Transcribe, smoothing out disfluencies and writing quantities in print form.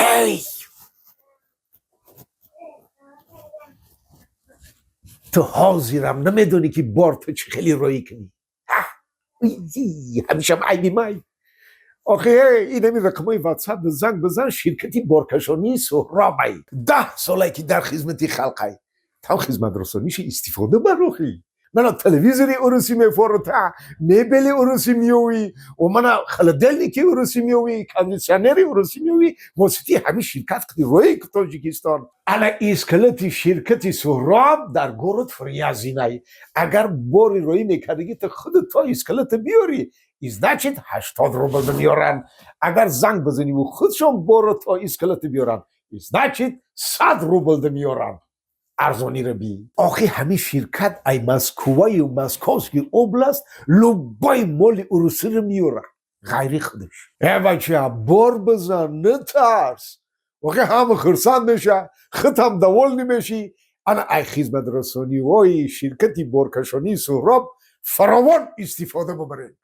Эй, ту ҳозирам намедонӣ, ки бор ту чӣ хеле роӣ кунӣ. Ҳамешам айби май. Охе, инами рақамҳои Ватсап занг бизан. Ширкати боркашонии Суҳробай 10 солае, ки дар хизмати халқай. Там хизматрасониша истифода бар. Охи, мана телевизори урусӣ мефорота, мебели урусӣ меёвӣ, о, мана холодильники урусӣ меёвӣ, кондитсионери урусӣ меёвӣ. Воситаи ҳамин ширкат рои Тоҷикистон. Ана искалати ширкати Суҳроб дар город Фрязинай. Агар бори роӣ мекардагӣ, ту худат то искалата биёрӣ, и значит 80 рубл меёранд. Агар занг бизаниву худшон боро то искалата биёранд, и значит 100 рубл меёранд. Арзониро би. Охи, ҳамин ширкат ай Москваю Московский область любой моли урусиро меёра, ғайри худаш. Э, бача, бор бизан, натарс. Охи, ҳама хурсанд меша, худам довольный мешӣ. Ана ай хизматрасониҳои ширкати боркашонии Суҳроб фаровон истифода бубаред.